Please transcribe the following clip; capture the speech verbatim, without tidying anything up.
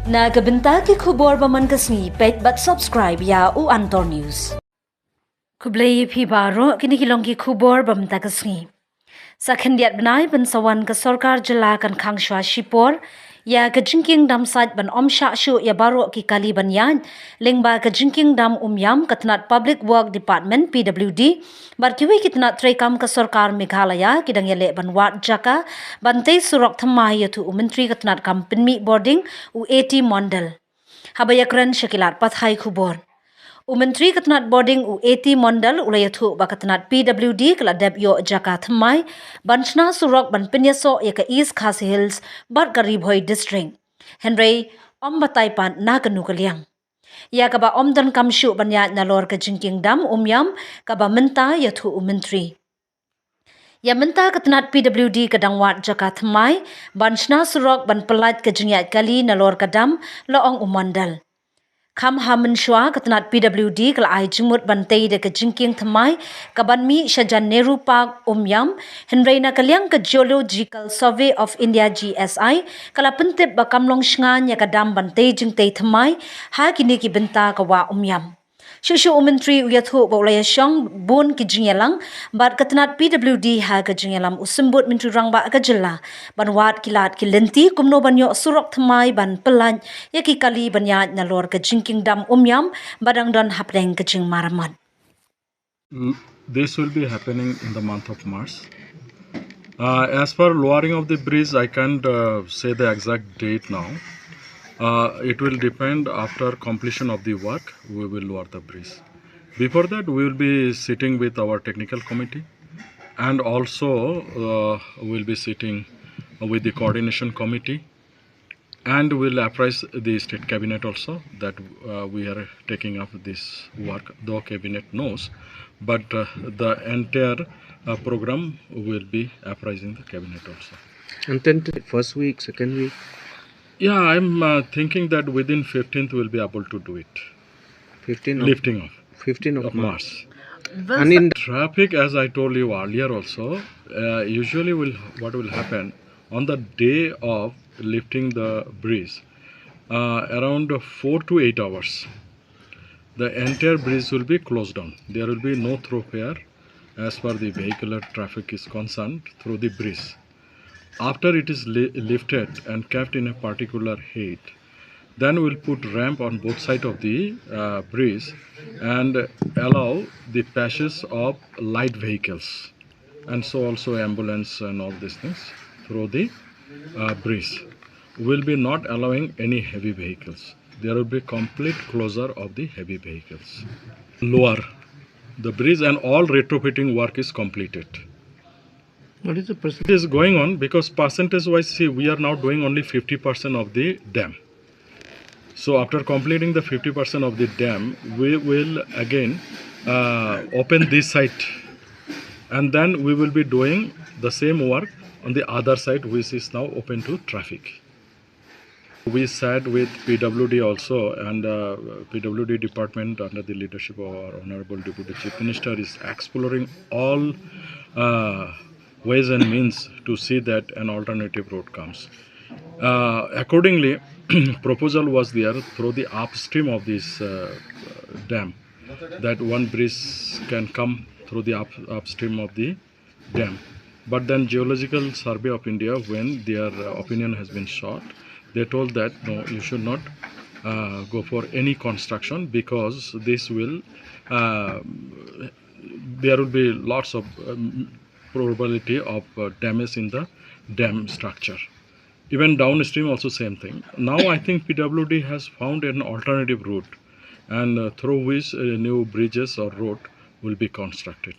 Na ka bynta ki khubor ba man ka sngi, peit bad subscribe ïa u Antor News. Khublei ïa phi baroh, kine ki long ki khubor ba mynta ka sngi. Sa khyndiat bnai ban sa wan ka sorkar jylla kan khang shwa shipor ïa ka jingkieng dam sait ban ym shah shuh ïa baroh ki kali ban ïaid lyngba ka jingkieng dam Umiam, ka tnat Public Work Department, P W D, bad kiwei ki tnat treikam ka sorkar Meghalaya ki dang ïaleh ban wad jaka ban tei surok thymmai, ïathuh u Myntri ka tnat kam pynmih bording u A T Mondal. Haba ïakren sha ki lad pathai khubor, u Myntri ka tnat bording u A T Mondal u la ïathuh ba ka tnat P W D ka la dep ïoh jaka thymmai ban shna surok ban pynïasoh ïa ka East Khasi Hills bad ka Ri Bhoi District. Hynrei ym batai pat na kano ka liang. Ïa kaba ym donkam shuh ban ïaid nalor ka jingkieng dam Umiam kaba mynta, ïathuh u Myntri. Ïa mynta ka tnat P W D ka dang wad jaka thymmai ban shna surok ban pyllait ka jingïaid kali nalor ka dam, la ong u Mondal. Kham ha mynshuwa ka tnat P W D ka la ai jingmut ban tei da ka jingkieng thymmai kaban mih shajan Nehru Park, Umiam, hynrei na ka liang ka Geological Survey of India, G S I, ka la pyntip ba kam long shngain ïa ka dam ban tei jingtei thymmai ha kine ki bynta ka wah Umiam. Shuh shuh u Myntri u ïathuh ba u la ïashong bun ki jingïalang bad ka tnat P W D ha ka jingïalam u Symbud Myntri Rangbah ka jylla ban wad ki lad ki lynti kumno ban ïoh surok thymmai ban pyllait ïa ki kali ban ïaid nalor ka jingkieng dam Umiam ba dang don hapdeng ka jingmaramot. L- This will be happening in the month of March. Uh, as for lowering of the bridge, I can't uh, say the exact date now. Uh, it will depend after completion of the work, we will lower the bridge. Before that, we will be sitting with our technical committee, and also uh, we'll be sitting with the coordination committee, and we'll apprise the state cabinet also that uh, we are taking up this work, though cabinet knows, but uh, the entire uh, program will be apprising the cabinet also. And then the first week, second week, Yeah, I'm uh, thinking that within fifteenth we'll be able to do it. fifteen of, Lifting off fifteen of of March. March. And in Traffic, as I told you earlier also, uh, usually will what will happen on the day of lifting the bridge, uh, around four to eight hours, the entire bridge will be closed down. There will be no thoroughfare as far the vehicular traffic is concerned through the bridge. After it is li- lifted and kept in a particular height, then we'll put ramp on both sides of the uh, bridge and allow the passage of light vehicles, and so also ambulance and all these things through the uh, bridge. We'll be not allowing any heavy vehicles. There will be complete closure of the heavy vehicles. Lower the bridge and all retrofitting work is completed. What is the percentage? It is going on because percentage wise, see, we are now doing only fifty percent of the dam. So after completing the fifty percent of the dam, we will again uh, open this site, and then we will be doing the same work on the other side, which is now open to traffic. We sat with P W D also, and uh, P W D department under the leadership of our Honorable Deputy Chief Minister is exploring all uh, ways and means to see that an alternative route comes. Uh, accordingly, proposal was there through the upstream of this uh, dam, that one bridge can come through the up, upstream of the dam. But then Geological Survey of India, when their uh, opinion has been sought, they told that no, you should not uh, go for any construction because this will uh, there will be lots of um, probability of uh, damage in the dam structure. Even downstream also same thing. Now I think P W D has found an alternative route, and uh, through which uh, new bridges or road will be constructed.